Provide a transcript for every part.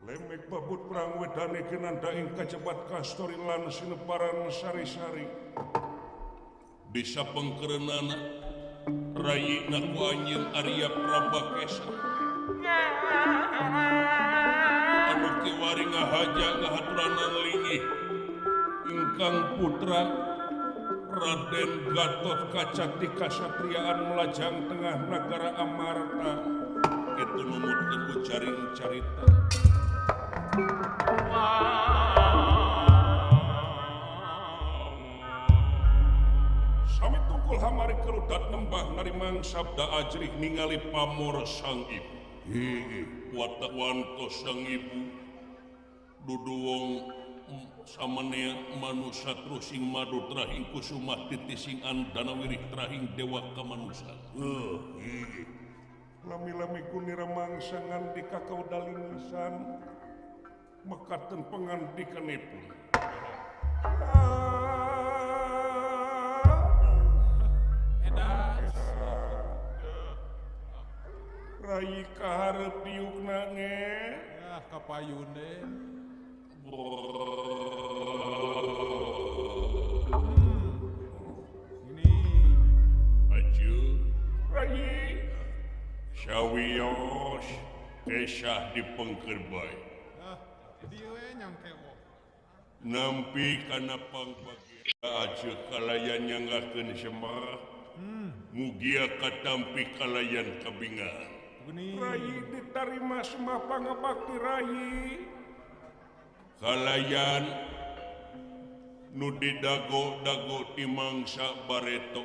Lemek babut perang wedane kinanda ing kacebat kastori lan sineparan sari-sari. Desa pengkerenana rayi naku anjeun Arya Prabakesa. Anu kiwari ngahaja ngahaturanan linggih ingkang putra Raden Gatot Kaca ti kasatriaan melajang tengah nagara Amarta. Kitu numutkeun ku jaring carita. Sami tungkul hamari kerudat nembah narimang sabda ajrih ningali pamor sang ibu. Watak wantos sang ibu dudu wong samanea manusa trusing madu trahing kusumah titising andana wirih trahing dewa kamanusa. Lami-lami kunira mangsa ngandika kaudalingisan mekaten pengandikanipun. Rayi kaharep diukna nge. Ya kapayune. Ini aju rayi sawios kesah dipengker bae. Nampi kana pangbagia aja kalayan nyanggakeun semar. Mugia katampi kalayan kabingahan. Rayi ditarima semah pangabakti rayi. Kalayan nu didago-dago ti mangsa bareto.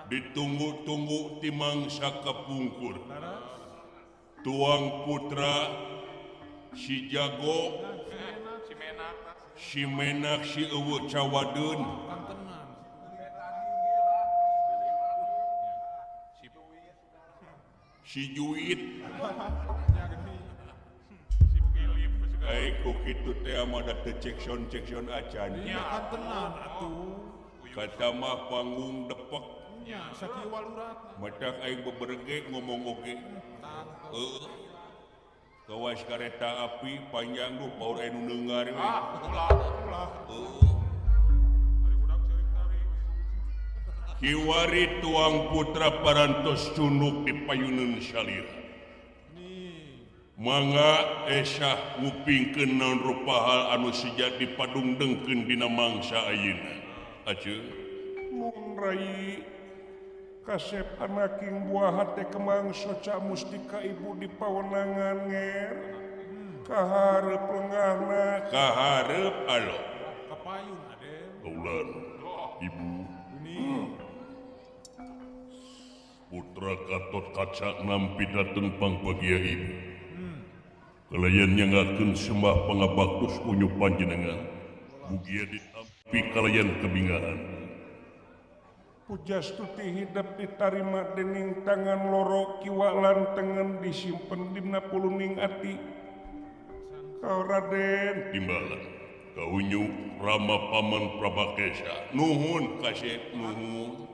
Ditunggu-tunggu ti mangsa kapungkur. Tuang putra si jago si menak si eueuh cawadeun. Si juit. Ai ku kitu teh mah da teu cekson-cekson acan. Nya tenan atuh. Kata mah panggung depek. Nya sakieu waluratna. Matak aing beberege ngomong oge. Heeh. Kawas kareta api panjang duh paur aya nu neungar we. Ah, ulah ulah. Heeh. Kiwari tuang putra parantos cunuk di payuneun salira. Mangga esah ngupingkeun naon rupa hal anu sejati padungdengkeun dina mangsa ayeuna. Aceuk. Mun rai kasep anaking buah hate kemang soca mustika ibu di pawenangan nger. Kaharep lengahna kaharep alo. Kapayun Aden. Kaulan ibu. Putra Gatot Kaca nampi dateng pangbagia ibu. Kalayan nyangakeun sembah pangabaktos unyu panjenengan. Mugia ditampi kalayan kebingahan. Pujastuti hidep ditarima dening tangan loro kiwa lan tengen disimpen dina puluning ati. Kau Raden timbalan kaunyu Rama Paman Prabakesa. Nuhun kasep nuhun.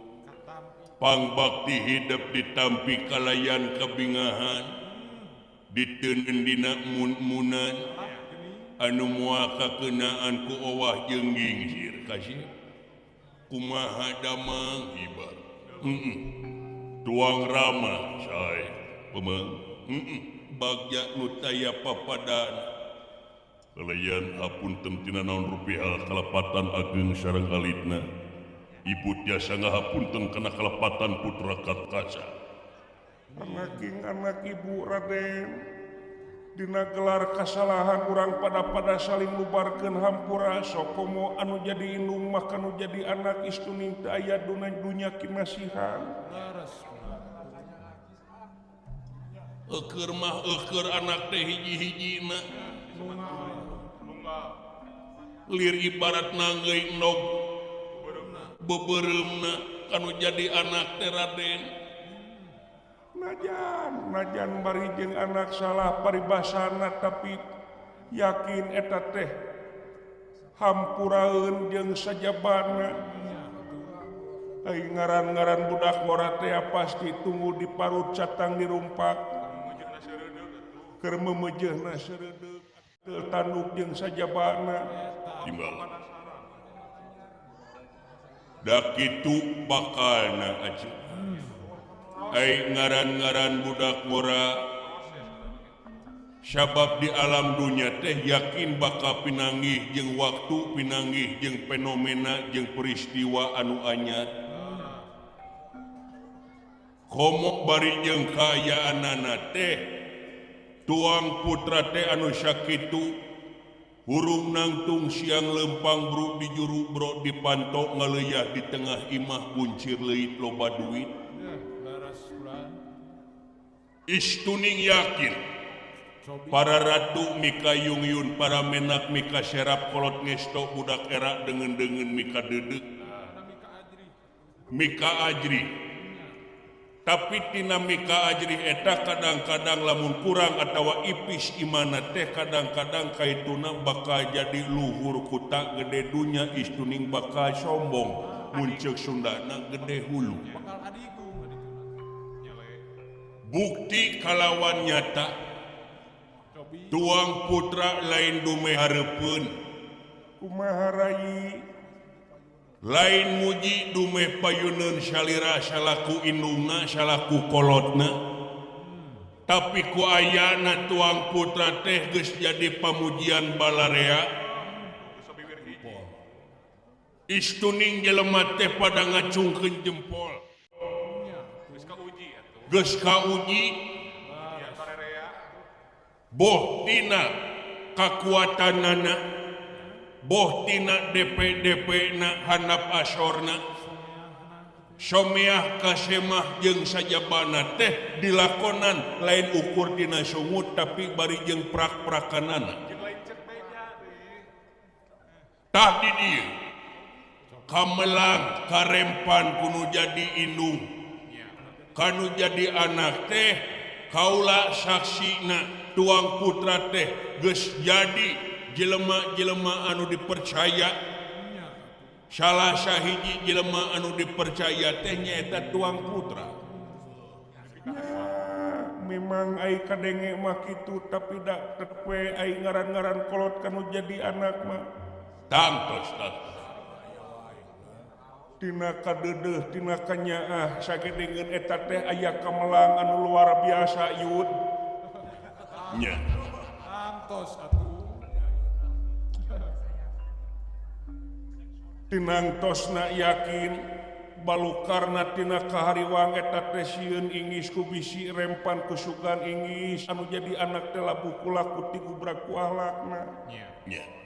Pangbakti hidep ditampi kalayan kebingahan. Diteundeun dina mun-munan anu moal kakeunaan ku owah jeung gingsir kasih. Kumaha damang ibar. Tuang Rama sae pemeng. Bagja nu taya papadan. Kalayan hapunten tina naon rupiah kalepatan ageng sareng alitna. Ibu tiasa ngahapunten kana kalepatan putra Kaca. Anaking anak ibu Raden dina gelar kasalahan urang pada-pada saling lubarkeun hampura sokomo anu jadi indung mah kanu jadi anak istuning teu aya duna dunya kinasihan. Eueur mah eueur anak teh hiji-hijina. Lir ibarat nanggeuy endog bebereumna kanu jadi anak teh Raden. Najan najan bari jeung anak salah paribasana tapi yakin eta teh hampuraeun jeung sajabana. Ai ngaran-ngaran budak ngora teh pasti tunggu di parut catang dirumpak. Keur memejehna seureudeuh tanduk jeung sajabana timbal. Da kitu bakalna aja. Ai ngaran-ngaran budak ngora sabab di alam dunia teh yakin bakal pinanggih jeung waktu pinanggih jeung fenomena jeung peristiwa anu anyar. Komo bari jeung kaayaanana teh tuang putra teh anu sakitu hurung nangtung siang lempang bro di juru bro dipantok ngaleuya di tengah imah buncir leuit loba duit. Istuning yakin para ratu mika yungyun para menak mika serap kolot ngesto budak era dengen-dengen mika dedek mika ajri. Tapi tina mika ajri eta kadang-kadang lamun kurang atawa ipis imana teh kadang-kadang kaituna bakal jadi luhur kuta gede dunya istuning bakal sombong muncul Sundana gede hulu. Bukti kalawan nyata tuang putra lain dume hareupeun kumaha rai lain muji dume payuneun salira salaku indungna salaku kolotna tapi ku ayana tuang putra teh geus jadi pamujian balarea. Istuning jelema teh pada ngacungkeun jempol geus kauji boh tina kakuatanana boh tina DP-DP na handap asorna someah kasemah jeung sajabana teh dilakonan lain ukur dina sungut tapi bari jeung prak-prakanana. Tah di dieu kamelang karempan kudu jadi indung kanu jadi anak teh kaula saksina tuang putra teh geus jadi jelema-jelema anu dipercaya. Salah sahiji jelema anu dipercaya teh nyaeta tuang putra. Ya, memang ai kadenge mah kitu tapi da tetep ai ngaran-ngaran kolot kanu jadi anak mah tangtos tangtos tina kadeudeeh tina kanyaah sagedengeun eta teh aya kamelang anu luar biasa yud nya tangtos atuh tinangtosna yakin balukarna tina kahariwang eta teh sieun ingis ku bisi rempan kusugan ingis anu jadi anak teh labuh kulaku ti gubrak ku ahlakna nya.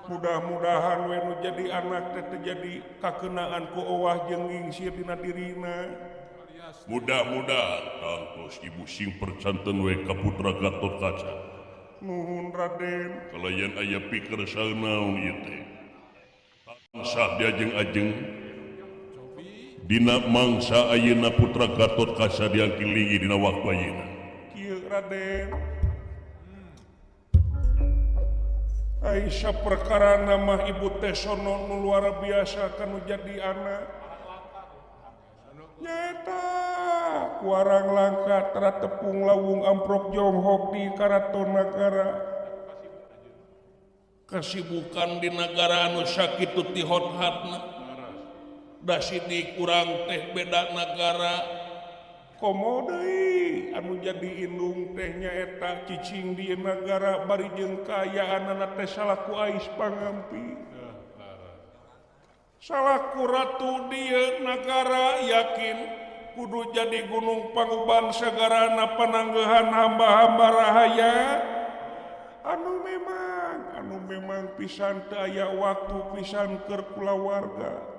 Mudah-mudahan we nu jadi anak teh terjadi kakenaan ku owah jeung ngingsir dina dirina. Mudah-mudahan tangtos ibu sing percanten we ka putra Gatotkaca. Nuhun Raden. Kalayan aya pikir saeunaun ieu teh. Tansah diajeng-ajeng dina mangsa ayeuna putra Gatotkaca diangkilingi dina waktu ayeuna. Kieu Raden. Aisyah perkara nama ibu teh sono nu luar biasa kanu jadi anak nyata kuarang langka tara tepung lawung amprok jonghok di karaton nagara kesibukan di negara anu sakitu ti hot-hatna da sidik urang teh beda nagara komo deui anu jadi indung teh nyaeta cicing di nagara bari jeung kaayaanana teh salaku ais pangampi salaku ratu di nagara yakin kudu jadi gunung panguban sagarana pananggehan hamba-hamba rahaya anu memang pisan teu aya waktu pisan keur kulawarga.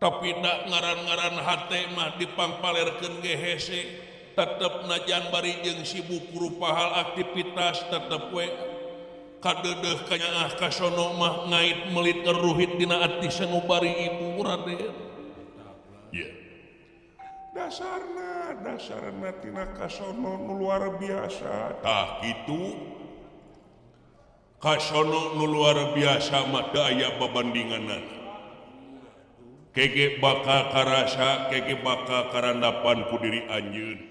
Tapi dak ngaran-ngaran hate mah dipangpalerkeun ge hese tetep najan bari jeung sibuk rupa hal aktivitas tetep we kadeudeuh kanyaah kasono mah ngait melit ngeruhit dina ati sanubari ibu Raden. Yeah. Dasarna tina kasono nu luar biasa. Tah kitu kasono nu luar biasa mah teu aya babandinganana. Kege bakal karasa, kege bakal karandapan ku diri anjeun.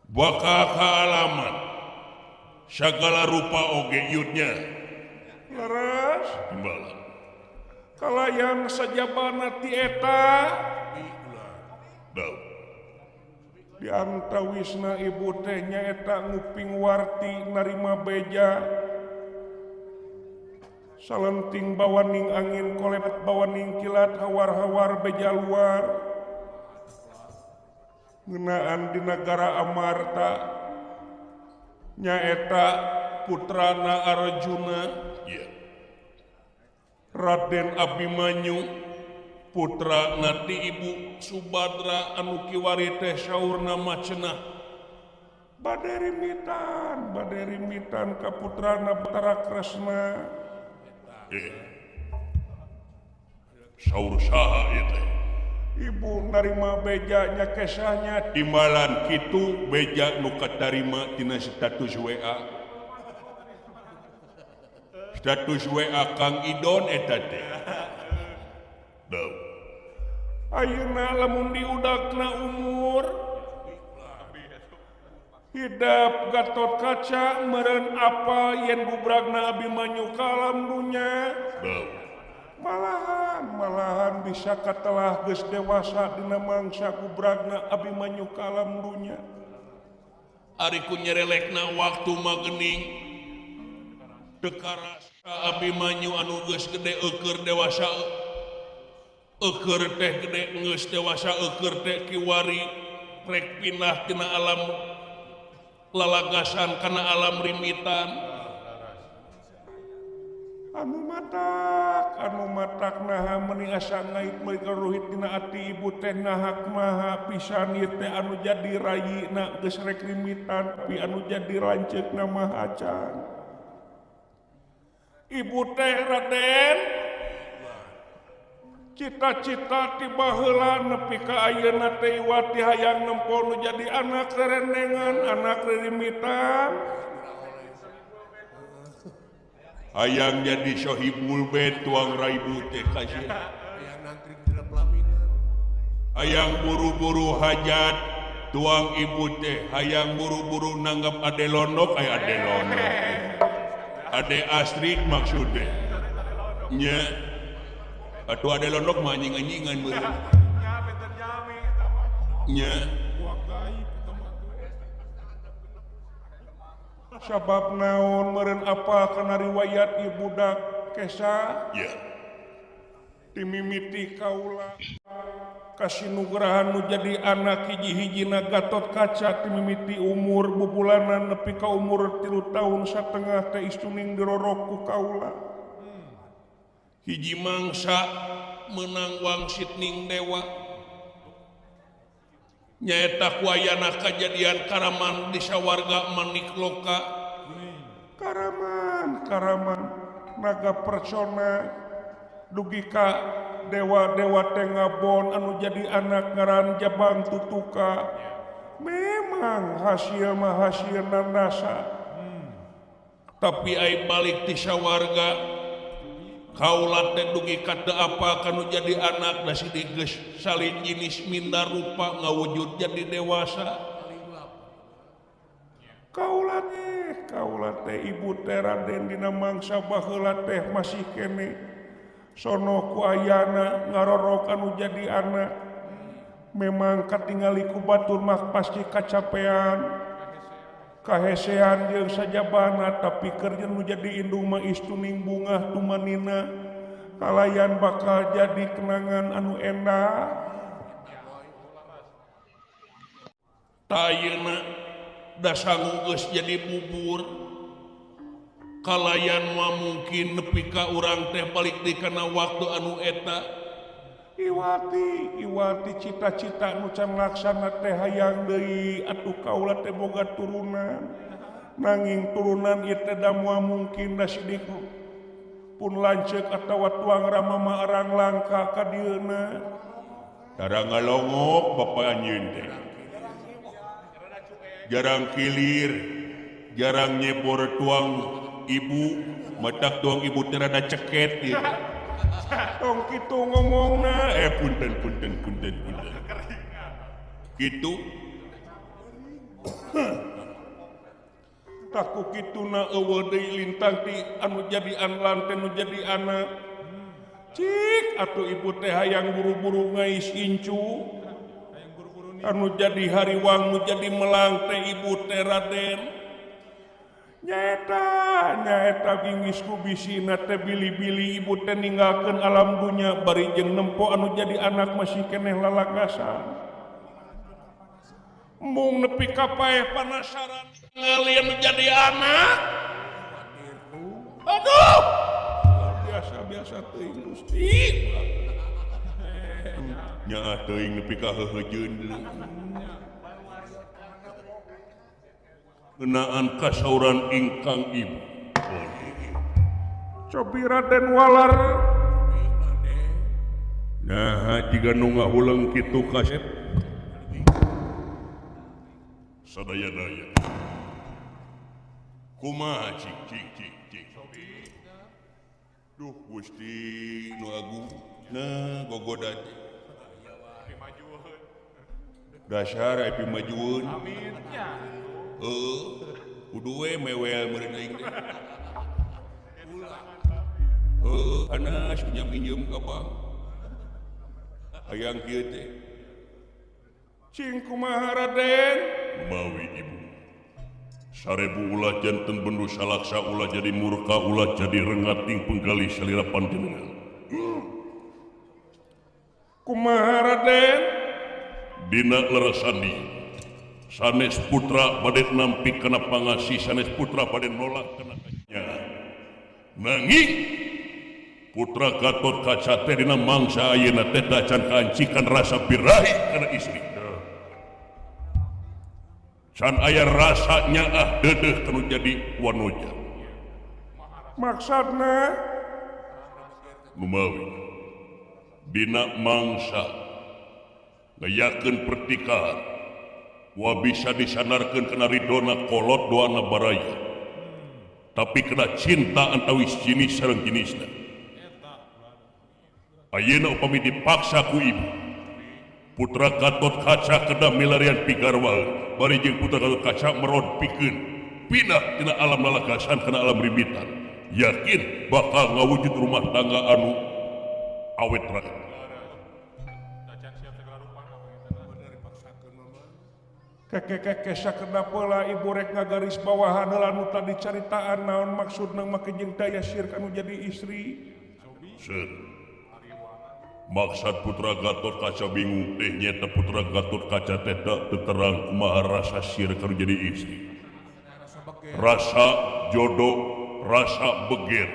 Bakal kaalaman sagala rupa oge yutnya leres timbalan kalayan sajabana ti eta di antawisna ibu teh nyaeta nguping warti narima beja salenting bawaning angin kolepet bawaning kilat hawar-hawar beja luar ngeunaan di nagara Amarta nyaeta putrana Arjuna yeah. Raden Abimanyu putra nati ibu Subadra anu kiwari teh saurna macenah bade rimitan ka putrana Batara Kresna saur saha ieu teh ibu narima beja nya kesahnya timbalan kitu beja nu katarima tina status WA status WA Kang Idon eta teh. Ayeuna lamun diudakna umur hidap Gatot Kaca meureun apa yen gubragna Abimanyu ka alam dunya malahan bisa katelah geus dewasa dina mangsa gubragna Abimanyu ka alam dunya ari ku nyerelekna waktu mah geuning teu karasa Abimanyu anu geus gede eueur dewasa eueur teh gede geus dewasa eueur teh kiwari rek pindah tina alam lalagasan kana alam rimitan anu matak naha meuni asa ngait meuli karuhit dina ati ibu teh naha kumaha pisan ieu teh anu jadi rayina geus rek rimitan tapi anu jadi lanceukna mah acan ibu teh Raden cita-cita ti baheula nepi ka ayeuna teh iwati hayang nempo nu jadi anak rerendengan anak rerimitan hayang jadi sohibul bait tuang raibu teh kasih hayang buru-buru hajat tuang ibu teh hayang buru-buru nanggap ade lonok ay ade lonok ade Astrid maksudnya nya atuh ade lonok mah anjing-anjingan meureun nya sabab naon meureun apa kana riwayat ieu budak Kesa ya timimiti kaula kasinugrahan nu jadi anak hiji-hijina Gatot Kaca timimiti umur bubulanan nepi ka umur 3 tahun satengah teh istuning dirorok ku kaula hiji mangsa menang wangsit ning dewa nyaeta ku ayana kajadian karaman di sawarga Manikloka karaman naga persona dugi ka dewa-dewa teh ngabon anu jadi anak ngaran Jabang Tutuka memang hasil mah hasil nasa tapi ai balik ti sawarga kaula teh dugi ka teu apa kanu jadi anak da sidik geus salin jinis minda rupa ngawujud jadi dewasa kaula teh ibu teh Raden dina mangsa baheula teh masih kene sono ku ayana ngarorok anu jadi anak memang katingali ku batur mah pasti kacapean kahesean jeung sajabana tapi keur nu jadi indung mah istuning bungah tumanina kalayan bakal jadi kenangan anu endah ta ayeuna da sangu geus jadi bubur kalayan mah mungkin nepi ka urang teh balik deui kana waktu anu eta iwati cita-cita nu can laksana teh hayang deui atuh kaula teh boga turunan nanging turunan ieu teh da moal mungkin da sidik pun lanceuk atawa tuang rama mah arang langka ka dieuna tara ngalongok bapa anjeun teh jarang kilir jarang nyebor tuang ibu matak tuang ibu teh rada ceket ieu tong kitu ngomongna punten kitu Taku kituna eueuh deui lintang ti anu jadi anlan teh nu jadi anak. Cik atuh ibu teh hayang buru-buru ngais incu. Anu jadi hariwang nu jadi melang teh ibu teh Raden. Nyaeta nyaeta gingis ku bisina teh bili-bili ibu teh ninggalkeun alam dunya bari jeung nempo anu jadi anak masih keneh lalagasan. Mung nepi ka paeh panasaran ngali anu jadi anak. Aduh, biasa-biasa teuing Gusti. Nyaah teuing nepi ka heuheujeun deui. Ngeunaan kasauran ingkang ibu. Cobi Raden Walar. Nah, jiga nu ngahuleng kitu kasep. Sadaya-daya. Kumaha cik cik cik cik. Duh Gusti nu agung. Nah gogoda teh. Dasar aya pimajueun. Amin nya. Heuh, kudu we mewel meureun aing teh. Heuh, anas pinjam-pinjem ka bank. Hayang kieu teh. Cing kumaha Raden? Mawi ibu. Sarebu ulah janten bendu salaksa ulah jadi murka ulah jadi rengating penggalih salira panjenengan. Kumaha Raden? Dina leresandi sanes putra bade nampi kana pangasih sanes putra bade nolak kana kanya. Nanging putra Gatot Kaca teh dina mangsa ayeuna teh tacan kaancikan rasa birahi kana istri. Can aya rasa nyaah deudeuh kanu jadi wanoja. Maksudna lumawi dina mangsa ngayakeun pertikahan wa bisa disandarkeun kana ridona kolot doana baraya tapi kena cinta antawis jenis sareng jenisna. Ayeuna upami dipaksa ku ibu putra Gatot Kaca kedah milarian pigarwa bari jeung putra Gatot Kaca merod pikeun pindah tina alam lalagasan kana alam rimbitan yakin bakal ngawujud rumah tangga anu awet rakyat. Keke-keke sakedap heula ibu rek ngagaris bawahan heula nu tadi caritaan naon maksudna make jeung daya sir kanu jadi istri. Seur. Maksud putra Gatot Kaca bingung teh nyeta putra Gatot Kaca teh teu terang kumaha rasa sir kanu jadi istri. Rasa jodoh, rasa beger.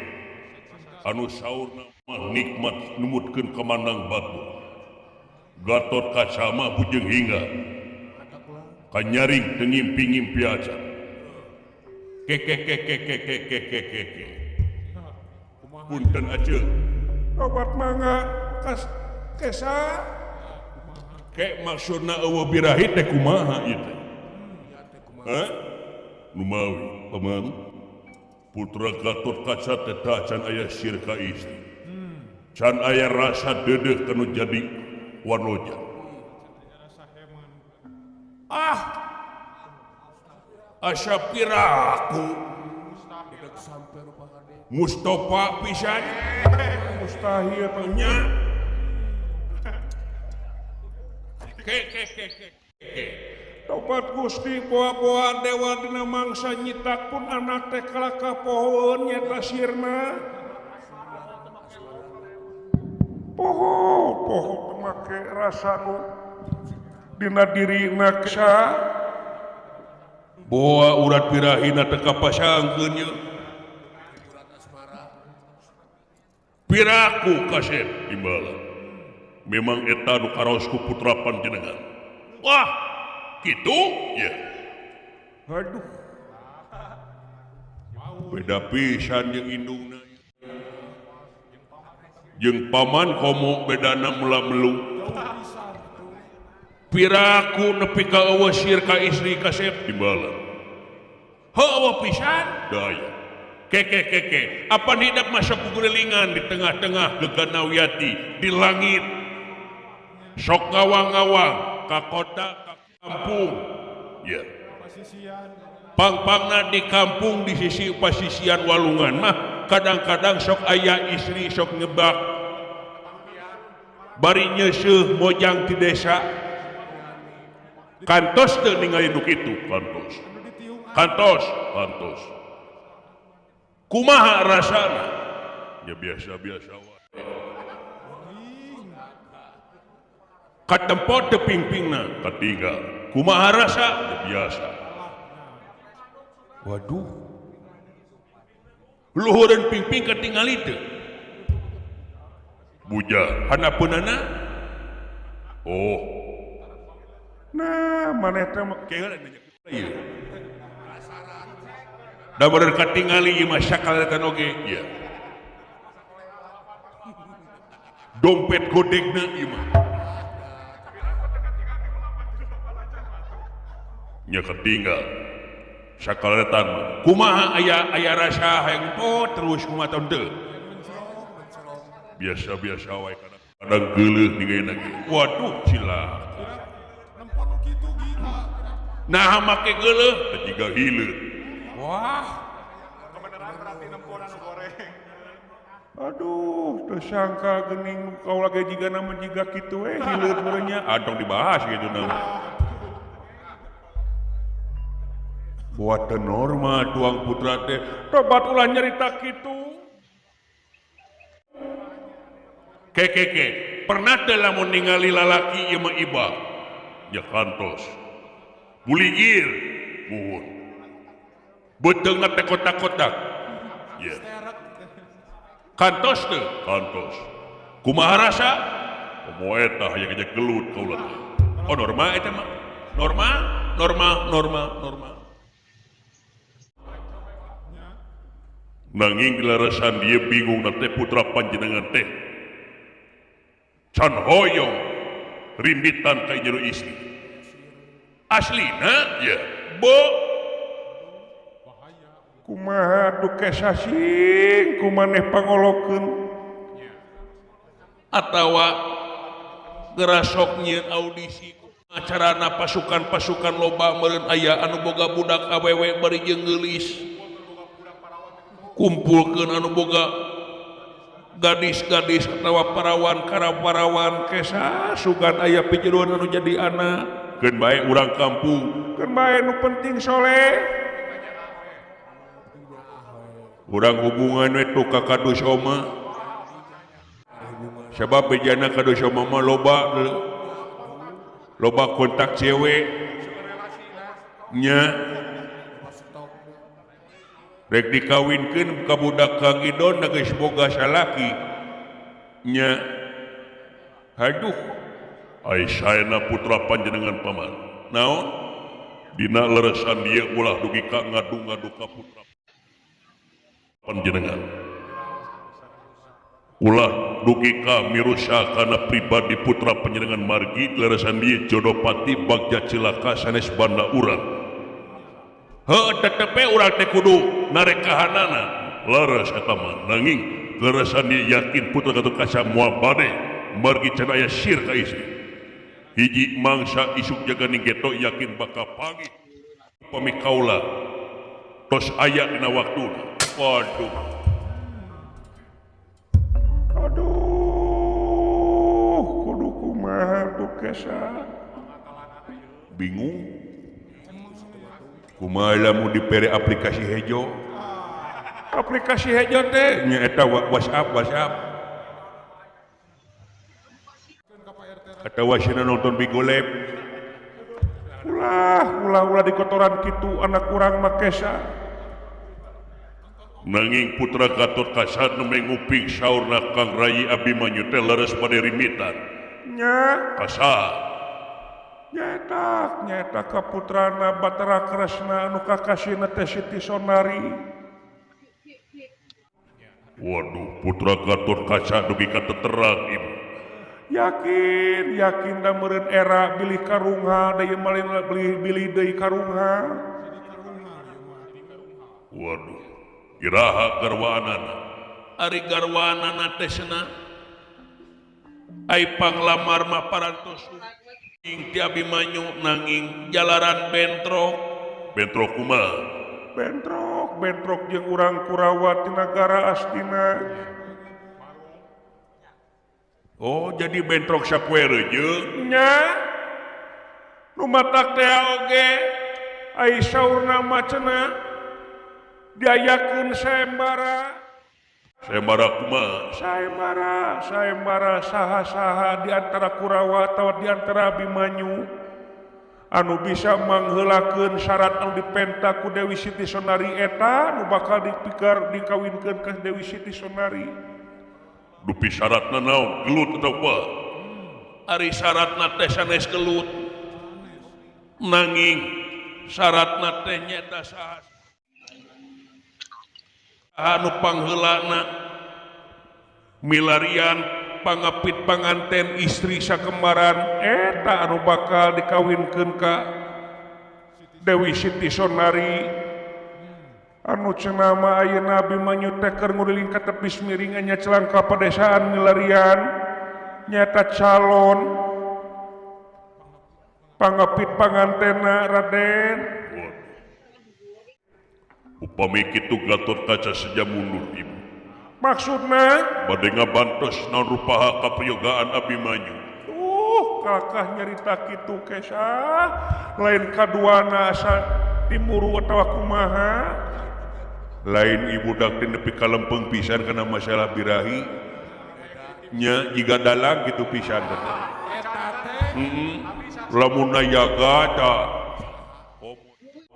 Anu saurna mah nikmat numutkeun kamandang batu. Gatot Kaca mah bujeng hingga kanyaring teu ngimpi-ngimpi aja. Keke keke keke keke keke. Punten aja. Obat mangga kas kesa. Kek maksudna eueuh birahi teh kumaha ieu teh? Hah? Lumawi paman. Putra Gatot Kaca teh can aya sir ka istri. Can aya rasa deudeuh kanu jadi wanoja. Ah, asa piraku Mustofa pisan mustahil nya. Ke ke ke ke. Tobat Gusti boa-boa dewa dina mangsa nyitak pun anak teh kalaka pohoeun nyata sirna. Poho poho make rasa nu dina diri naksa boa urat birahina teu kapasangkeun ye. Piraku kasep timbala. Memang eta nu karaos ku putra panjenengan. Wah, kitu ye. Aduh. Beda pisan jeung indungna. Jeung paman komo bedana mula melu. Piraku nepi ka eueuh sir ka istri kasep timbala. Heueuh pisan daya. Keke keke, apa hidup masa kugulilingan di tengah-tengah geganawiati di langit. Sok ngawang-ngawang ka kota ka kampung. Ya. Pangpangna di kampung di sisi pasisian walungan mah kadang-kadang sok aya istri sok ngebak bari nyeuseuh mojang di desa. Kantos teu ningali nu kitu? Kantos. Kantos, kantos. Kumaha rasana? Ya biasa-biasa wae. Katempo teu pingpingna, katinggal. Kumaha rasa? Ya biasa. Waduh. Luhureun pingping katingali teu? Bujang, hanapeunana? Oh. Nah, maneh teh keheula nanya ieu. Da bener katingali ieu mah sakalatan oge. Ieu. Dompet godegna ieu mah. Nya katinggal. Sakalatan mah. Kumaha aya rasa hayang po terus kumaha teu? Biasa-biasa wae kadang geuleuh ninggalina ge. Waduh cilaka. Nah make geuleuh teh jiga hileut. Wah. Kebenaran berarti nemponan nu goreng. Aduh, teu sangka geuning kaula ge jiga nama jiga kitu we hileut meureun nya. Antong dibahas gitu na. Buat teu normal tuang putra teh. Tobat ulah nyarita kitu. Kekeke, pernah teu lamun ningali lalaki ieu mah ibah? Ya kantos. Buligir, muhun. Beuteungna teh kotak-kotak. Ya. Kantos teu? Kantos. Kumaha rasa? Komo eta hayang aja gelut kaula teh. Oh normal eta mah. Normal, normal, normal, normal. Nanging dilarasan dia bingung teh putra panjenengan teh. Can hoyong rimbitan ka jero istri. Aslina ya, bo kumaha duh kesasing kumaneh pangolokeun atawa gerasok nyieun audisi acarana pasukan-pasukan loba meureun aya anu boga budak awewe bari jeung geulis kumpulkeun anu boga gadis-gadis atawa parawan kara parawan kesa sugan aya pijeruan anu jadi anak keun bae urang kampung keun bae nu penting soleh urang hubungan we tu ka kadus oma sebab bejana kadus oma mah loba loba kontak cewek nya rek dikawinkeun ka budak Kang Idon geus boga salaki nya. Aduh ai saena putra panjenengan paman naon dina leresan dieu ulah dugi ka ngadu-ngadu ka putra panjenengan ulah dugi ka mirusa kana pribadi putra panjenengan margi leresan dieu jodopati bagja cilaka sanes banda urang. Heuh tetep urang teh kudu narek kahanana leres eta mah nanging leresan dieu yakin putra Gatotkaca moal bade margi can aya sir ka istri. Hiji mangsa isuk jaga ning geto yakin bakal pagi upami kaula tos aya dina waktuna. Waduh. Aduh, kudu kumaha tuh kesa. Bingung. Kumaha lamun dipere aplikasi hejo? Aplikasi hejo teh nya eta WhatsApp, WhatsApp. Atawa sina nonton Bigolep. Ulah, ulah ulah dikotoran kitu anak urang mah kesa. Nanging putra Gatotkaca nu nguping saurna Kang Rayi Abimanyu teh leres bade rimitan. Nya kasa. Nyaeta, nyaeta ka putrana Batara Kresna anu kakasihna teh Siti Sonari. Waduh, putra Gatotkaca dugi ka teterang ibu. Yakin, yakin da meureun era bilih karungha da ieu malin bilih deui karungha. Waduh, iraha garwaanana. Ari garwaanana teh cenah ai panglamar mah parantos ing ti Abimanyu nanging jalaran bentrok. Bentrok kumaha? Bentrok, bentrok jeung urang Kurawa ti nagara Astina. Oh, jadi bentrok sapoe rejeung? Nya. Nu matak teh oge ai saurna mah cenah diayakeun sayembara. Sayembara kumaha? Sayembara, sayembara saha-saha di antara Kurawa atawa di antara Abimanyu anu bisa mangheulakeun syarat anu dipenta ku Dewi Siti Sonari eta nu bakal dipikar dikawinkeun ka Dewi Siti Sonari. Dupi syaratna naon? Gelut atau apa? Ari syaratna teh sanes gelut. Nanging syaratna teh nyaeta saha anu pangheulana milarian pangapit panganten istri sakembaran eta anu bakal dikawinkeun ka Dewi Siti Sonari. Anu cenah mah ayeuna Abimanyu teh keur nguriling ka tepis miring nya celangka padesaan milarian nyata calon pangapit pangantena Raden. Upami kitu Gatot Kaca seja mundur ibu. Maksudna? Bade ngabantos naon rupaha kapriyogaan Abimanyu. Kakah nyarita kitu Kesa, lain kaduana asa timuru atawa kumaha. Lain ibu dak teh nepi ka lempeng pisan kana masalah birahi. Nya jiga dalang kitu pisan teh. Heeh. Lamun nayaga ta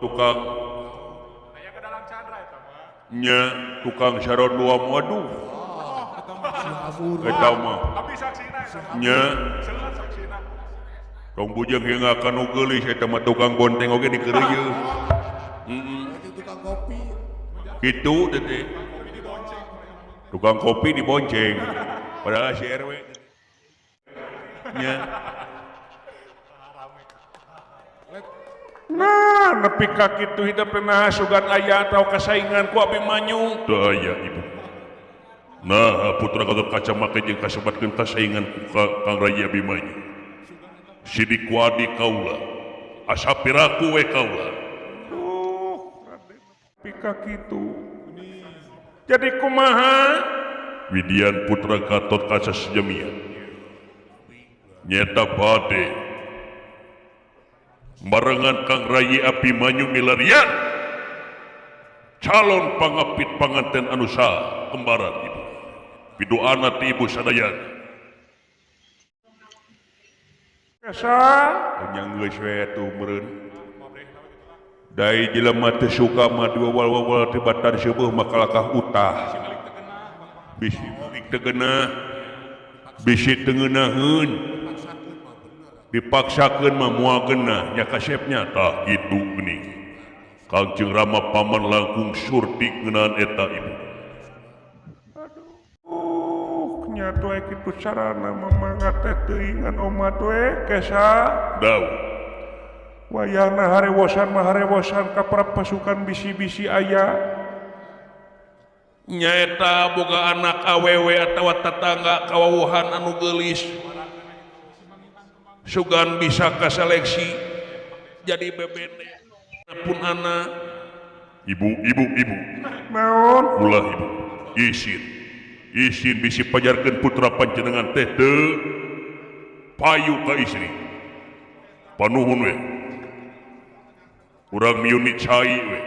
tukang nya tukang saron dua waduh. Eta mah. Nya tong bujeng hingga kanu geulis eta mah tukang bonteng oge dikeureuyeun. Heeh. Tukang kopi. Kitu teh. Tukang kopi dibonceng. Padahal si RW. Nya. Nah, nepi ka kitu hidup pernah sugan aya atau kasaingan ku Abimanyu. Teu aya ibu. Nah, putra Gatot Kaca make jeung kasebatkeun kasaingan ku Kang Rayi Abimanyu. Sidik ku adi kaula, asa piraku we kaula. Duh, Raden nepi ka kitu. Jadi kumaha? Widian putra Gatot Kaca sejamia. Nyeta bade barengan Kang Rayi Abimanyu milarian calon pangapit panganten anu saha kembaran ibu. Pidoana ti ibu sadayana. Kesa nya geus we atuh meureun. Dai jelema teu suka mah diwawal-wawal teh batan seueuh mah kalakah utah. Bisi balik teu geunah. Bisi teu ngeunaheun. Dipaksakeun mah moal geunah nya kasepnya tah kitu geuning. Kangjeng Rama paman langkung surti ngeunaan eta ibu. Aduh, nya teh kitu carana mamanga teh teuingan omat we Kesa. Daun. Wayahna harewosan mah harewosan ka pasukan bisi-bisi aya. Nyaeta boga anak awewe atawa tetangga kawawuhan anu geulis. Sugan bisa kaseleksi jadi bebene pun anak. Ibu, ibu, ibu. Naon? Ulah ibu. Isin. Isin bisi pajarkeun putra panjenengan teh teu payu ka istri. Panuhun we. Urang miuni cai we.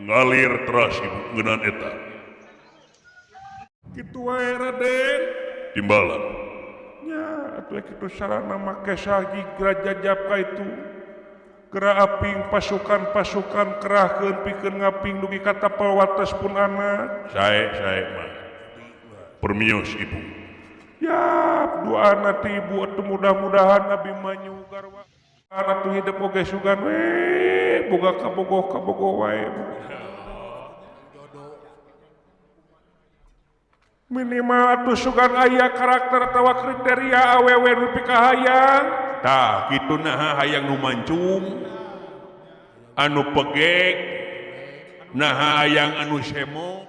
Ngalir teras ibu ngeunaan eta. Kitu wae Raden. Timbalan. Nya atuh kitu sarana make sagi grajajap ka itu. Geura aping pasukan-pasukan kerahkeun pikeun ngaping dugi ka tapel wates pun anak. Sae sae mah. Permios ibu. Ya, doana ti ibu atuh mudah-mudahan Abimanyu garwa. Anak tuh hidup oge sugan we boga kabogoh wae. Minimal atuh sugan aya karakter atawa kriteria awewe nu pikahayang. Tah kitu naha hayang nu mancung, anu pegek, naha hayang anu semo,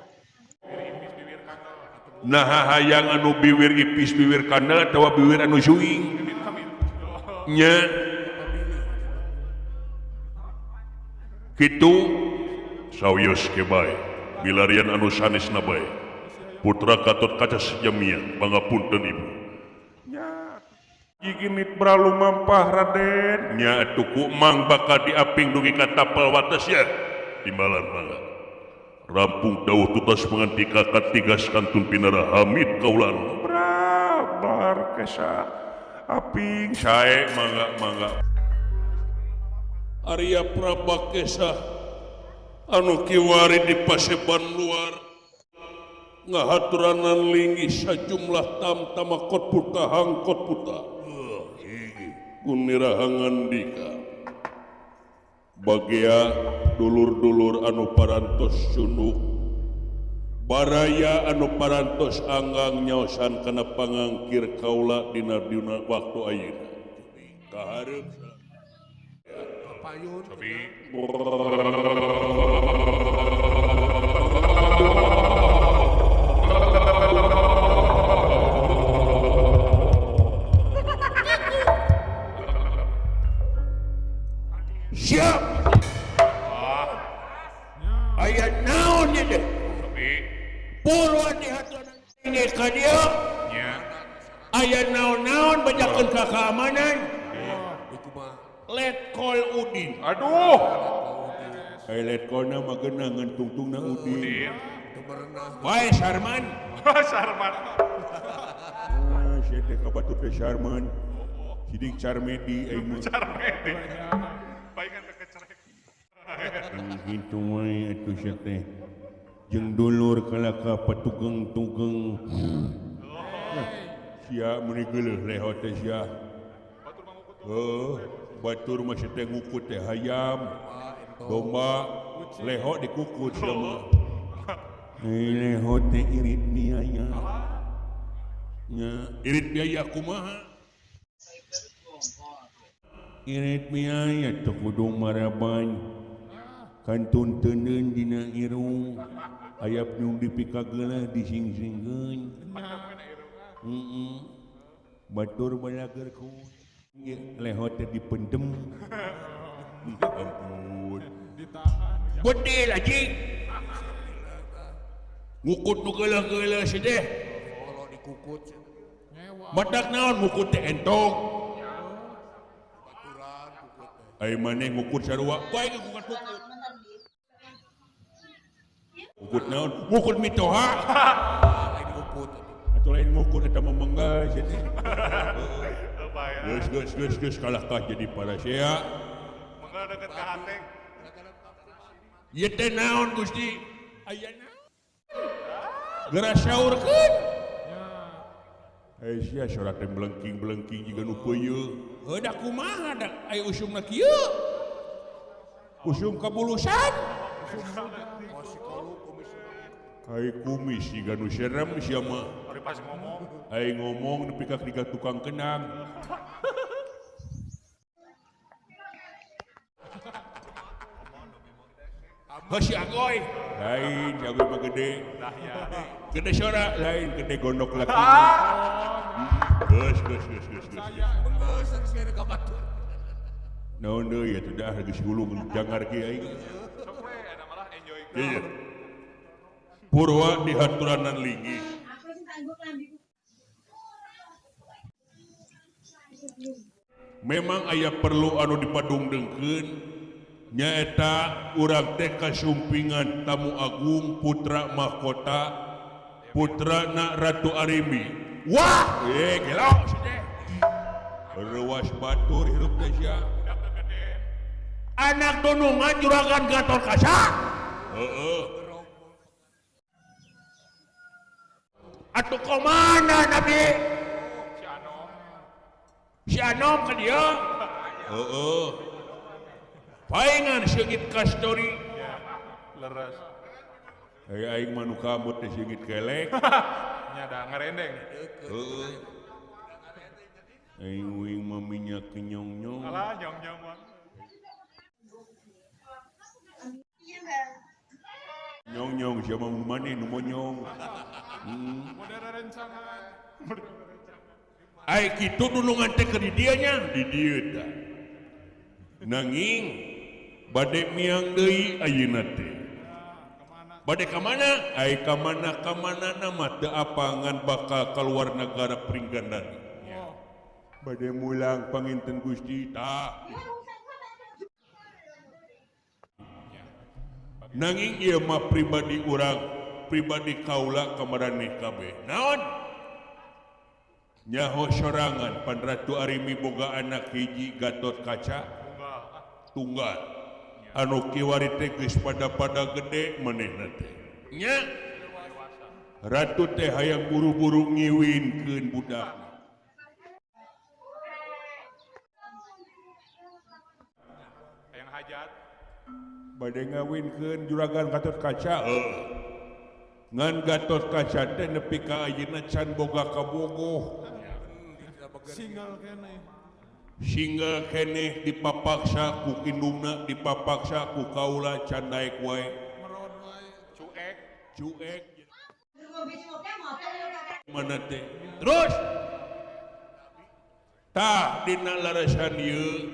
naha hayang anu biwir ipis biwir kandel atawa biwir anu suing. Nya. Kitu sawios ke bae milarian anu sanesna bae. Putra Gatot Kaca sejamian pangapunten ibu. Nya giginit bralu mampah Raden. Nya atuh ku Mang bakal diaping dugi ka tapal wates ya. Timbalan mangga. Rampung dawuh tutas mangantika katigas kantun pinara Hamid kaulan. Brabar kesa aping sae mangga mangga. Arya Prabakesa anu kiwari di paseban luar ngahaturanan linggih sajumlah tamtama kot puta hangkot puta gunirahangan dika bagea dulur-dulur anu parantos cunuk baraya anu parantos anggang nyaosan kana pangangkir kaula dina dina waktu ayeuna kahareup siap aya naon ieu teh purwa dihaturan ini ka dieu aya naon-naon bejakeun ka keamanan. Let call Udin. Aduh. Hey, let call na mah geunah ngan tungtungna Udin. Wae Sarman. Sarman. Ah, sia teh ka batur teh Sarman. Sidik Carmedi aing mah. Carmedi. Paingan teh kecerek. Kitu wae atuh sia teh. Jeung dulur kalaka patugeng-tugeng. Sia meuni geuleuh lehot teh sia. Heuh. Batur mah teh ngukut teh hayam, domba, leho dikukut sia mah. Leho teh irit biaya. Nya, irit biaya kumaha? Irit biaya teh kudu maraban. Kantun teuneun dina irung, ayap nu dipikagelah dising-singkeun. Heeh. Batur balager ku leho teh dipendem. Ampun. Ditahan. Bedil aji. Ngukut nu geuleuh-geuleuh si teh. Kalau dikukut Badak naon ngukut teh entong. Baturan kukut teh. Ai maneh ngukut sarua. Ku aing ngukut kukut. Ngukut naon? Ngukut mitoha. Lain ngukut. Atuh lain ngukut eta mah mangga si teh. Geus geus geus geus kalah kah jadi parasea. Mangga deket ka hate. Ieu teh naon Gusti? Aya naon? Geura saurkeun. Eh sia sora teh blengking-blengking jiga nu peuyeut. Heuh da kumaha da aya usumna kieu? Usum kabulusan. Ai kumis jiga nu serem sia mah. Ari pas ngomong. Ai ngomong nepi ka ka tukang kenang. Heuh si Agoy. Lain si Agoy mah gede. Gede sora lain gede gondok laki. Geus geus geus geus geus. Naon deui atuh dah geus gulung jangar kieu aing. Iya. Purwa dihaturanan linggih. Memang aya perlu anu dipadungdengkeun nyaeta urang teh kasumpingan tamu agung putra mahkota putrana Ratu Arimbi. Wah, gelo si teh. Reuwas batur hirup teh sia. Anak dunungan juragan Gatot Kaca. Heeh. Atuh komana Nabi? Si Anom. Si Anom ka dieu? Heeh. Paingan seungit kastori. Leres. Ai aing mah nu kamut teh seungit kelek. Nya da ngarendeng. Heeh. Aing uing mah minyak kenyong-nyong. Alah nyong-nyong mah. Nyong-nyong siapa nu maneh nu monyong. Modern rencangan. Ai kitu dunungan teh keur di dieu nya, di dieu tah. Nanging Bade miang deui ayeuna teh. Bade ka mana? Ai ka mana ka mana nama teu apangan bakal keluar negara Pringgandani. Bade mulang panginten Gusti tah. Nanging ieu mah pribadi urang, pribadi kaula ka maraneh kabeh. Naon? Nyaho sorangan pan Ratu Arimi boga anak hiji Gatot Kaca tunggal. Anu kiwari teh geus pada-pada gede manehna teh. Nya Ratu teh hayang buru-buru ngiwinkeun budak. Hayang hajat. Bade ngawinkeun juragan Gatot Kaca. Ngan Gatot Kaca teh nepi ka ayeuna can boga kabogoh. Single keneh. Single keneh dipapaksa ku indungna, dipapaksa ku kaula can daek wae. Meron wae, cuek, cuek. Mana teh? Terus tah dina larasan ieu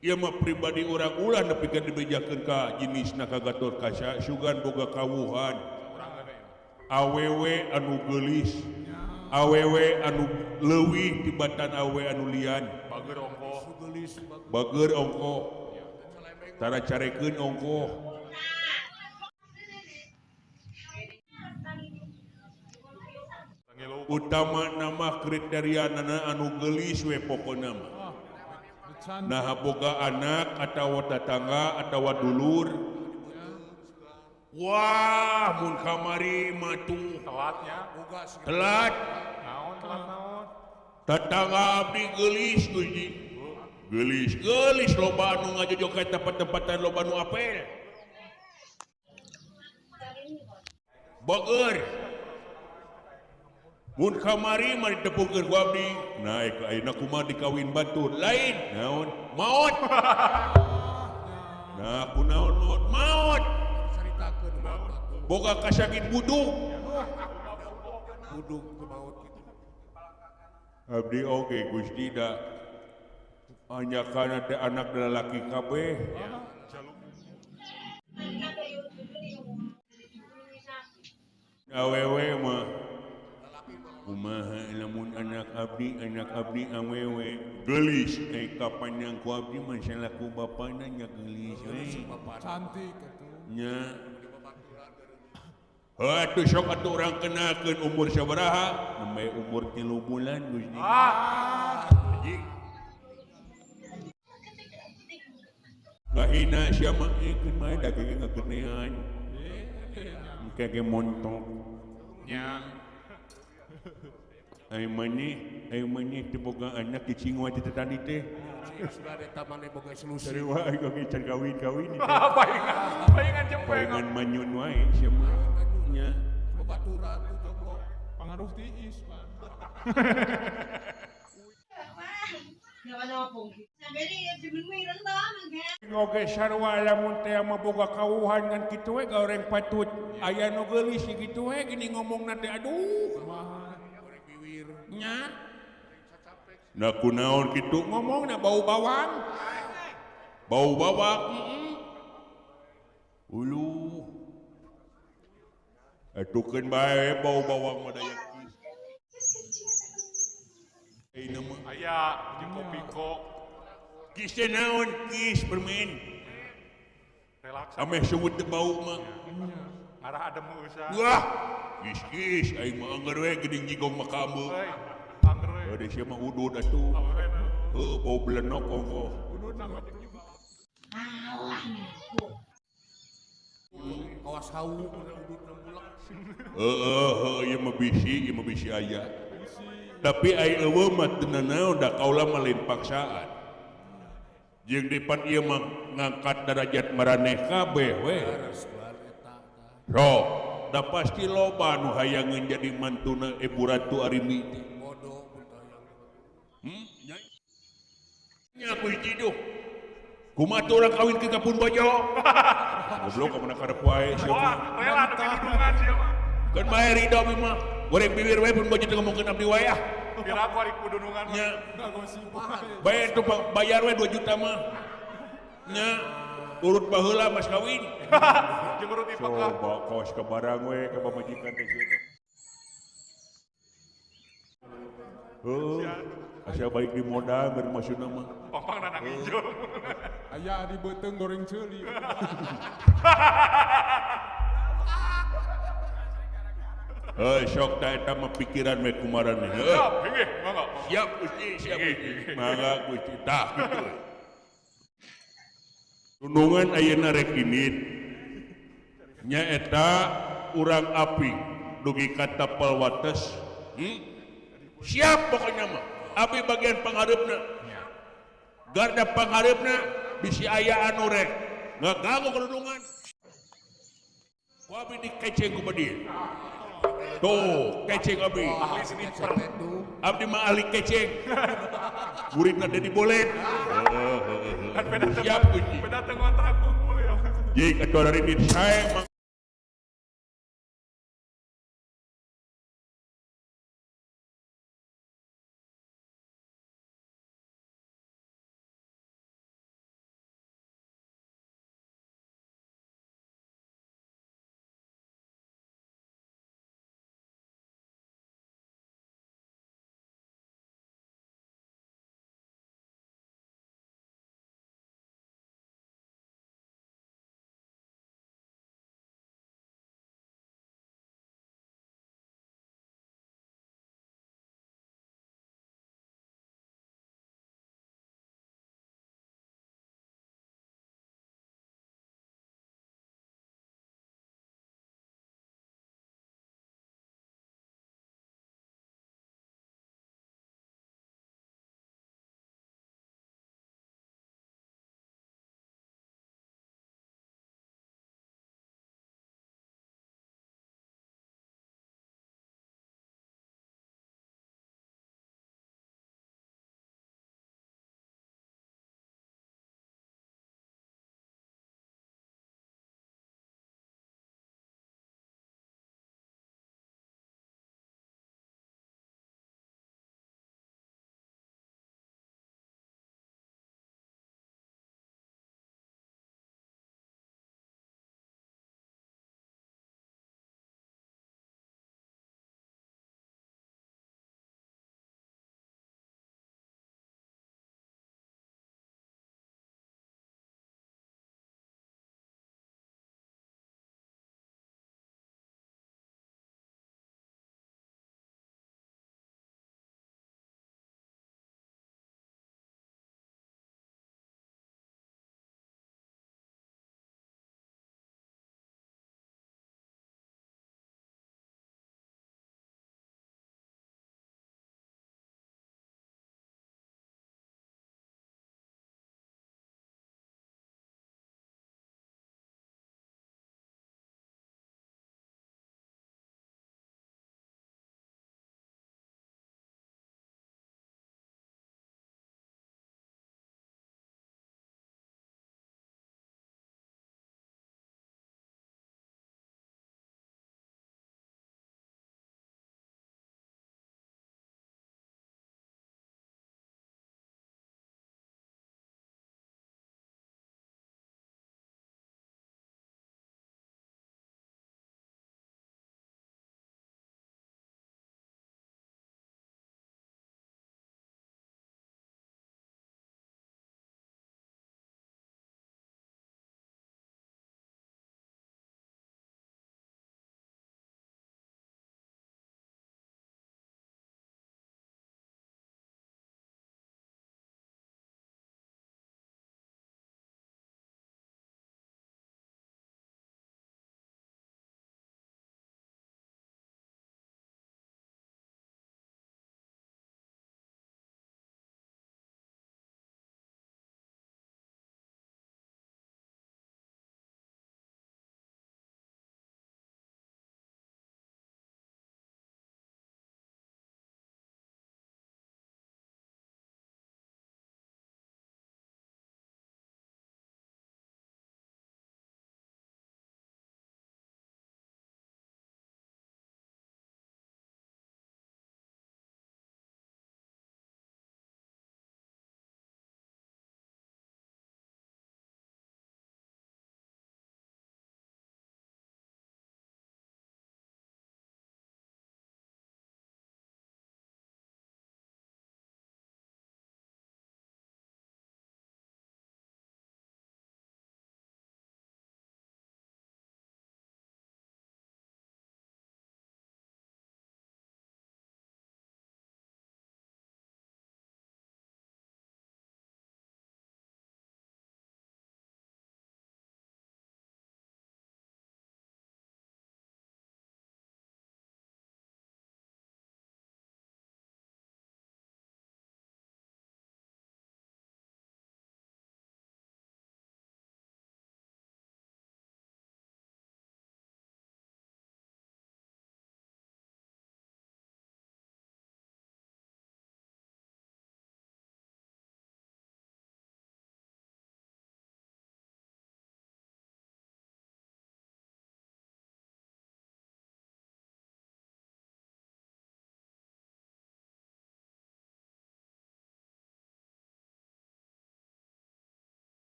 ieu mah pribadi urang ulah nepi ka dibejakeun ka jenisna ka Gatot Kaca sugan boga kawuhan. Awewe anu geulis, awewe anu leuwih tibatan awewe anu lian. Bager ongkoh, bager ongkoh, tara carekeun ongkoh. Utama nama kriteria nana anu geulis we pokona mah. Nah boga anak atawa tatangga atawa dulur. Wah, mun kamari mah tuh telatnya, telat. Naon telat naon? Tetangga abdi geulis Gusti. Geulis, geulis loba anu ngajojokeun tempat-tempatan loba nu apel. Bager. Mun kamari mah ditepungkeun ku abdi. Naik ayeuna kumaha dikawin batur? Lain, naon? Maot. Nah, kunaon maot? Maot. Boga kasakit buduk. Buduk ke maut gitu. Abdi oge Gusti da hanya karena teh anak lalaki kabeh. Awewe mah kumaha lamun anak abdi awewe geulis kapan yang ku abdi mah salaku bapana nya geulis we. Cantik atuh. Nya. Atuh sok atuh urang kenakeun umur sabaraha? Nembe umur 3 bulan Gusti. Ah. Anjing. Ngahina sia mah keun bae da ge ngagenean. Engke ge montok. Nya. Ai maneh teu boga anak cicing wae teh tadi teh. Sudah eta maneh boga solusi. Sarua aing oge can kawin-kawin. Paingan, paingan jeung paingan manyun wae sia mah. Nya. Babaturan jomblo. Pangaruh tiis, Pak. Oge sarua lamun teh mah boga kawuhan ngan kitu we goreng patut. Aya nu geulis kitu we gini ngomongna teh aduh. Nya. Nah kunaon kitu ngomongna bau bawang. Bau bawang. Uluh. Atukeun bae bau bawang mah daya geus. Ayeuna mah aya jeung kopi kok. Kis teh naon? Kis permen. Relaks. Ameh sungut teu bau mah. Ngarah adem usah. Wah, kis-kis aing mah angger we geuning jigong mah kamu. Angger we. Heuh sia mah udud atuh. Heuh bau belenok ongkoh. Udud mah. Alah. Kawas hawu udud bulek. Heeh, ieu mah bisi, ieu mah bisi aya. Tapi ai eueuh mah teu nanaon da kaula mah lain paksaan. Jeung depan ieu mah ngangkat derajat maraneh kabeh we. Sok, da pasti loba nu hayangeun jadi mantuna Ibu Ratu Arimi teh. Bodoh mun hayang. Nya. Nya ku hiji duh. Kumaha tuh urang kawin ke Kapun Bojo? Goblok ka mana karep wae sia mah. Rela nepi dudungan sia mah. Keun bae ridho abdi mah. Goreng bibir wae pun bojo teu ngomongkeun abdi wae ah. Piraku ari kudunungan mah. Nya. Bayar tuh bayar we 2 juta mah. Nya. Urut baheula mas kawin. Jeung urut ipaka. Coba kawas ka barang we ka pamajikan teh sieun. Heuh. Asa balik di modal bari maksudna mah. Pangpang nanang ijo. Aya di beuteung goreng ceuli. Heuh sok ta eta mah pikiran we kumaran we. Heuh. Siap, inggih, mangga. Siap Gusti, siap Gusti. Mangga Gusti tah kitu. Dunungan ayeuna rek indit. Nyaeta urang api dugi ka tapal wates. Siap pokoknya mah. Abi bagian panghareupna. Garda panghareupna bisi aya anu rek ngaganggu kedunungan. Ku abi dikeceng ku badieu. Tuh, keceng abi. Ahli sniper. Abdi mah ahli keceng. Muridna Dedi Bolet. Kan beda Siap Gusti. Beda teu ngontrak kumpul ya. Jik atuh dari sae.